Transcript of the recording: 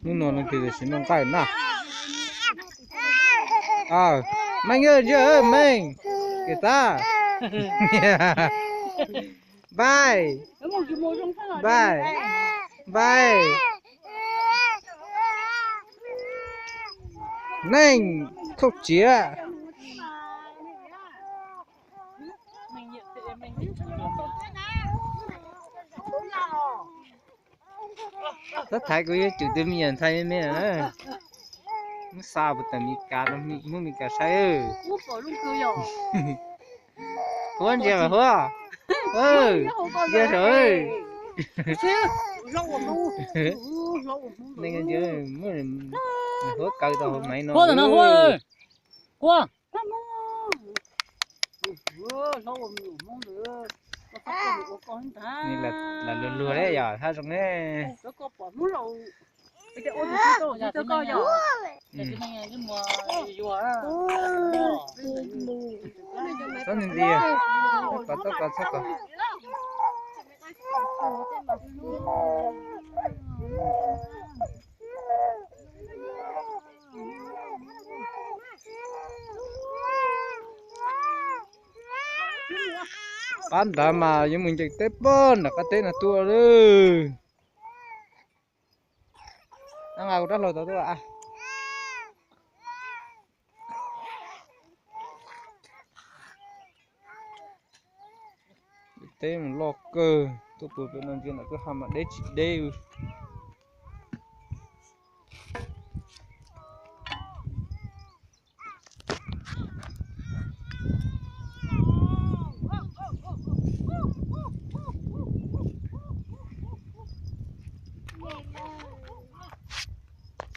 Hnub no no ces sim noj nqaij na. Meej, ntsia Meej, kis tag. Npaj, npaj, npaj. Neej thauj tsiav. Tab thaiv kuv yuav cem tus me nyuam ntxhais me me na. Muab xa puas tawm Mes Kas, muab Mes Kas saib. Huab ntsia mas Huab. Ntsia saum. Huab kaw tau hauv maiv no. Huab. Lam luag luag le yom, hab zoo le. Txhob nti nti, txhob kov, txhob kov. Pab nrad mas yuav mus ncaim teb pog nram qab teb no tuaj lawm. Nqa kuv rab hlau tod tuaj. Teb mus loj kawg, tuaj pw pem no ntsia nram kwj ha mas deb tsis deb.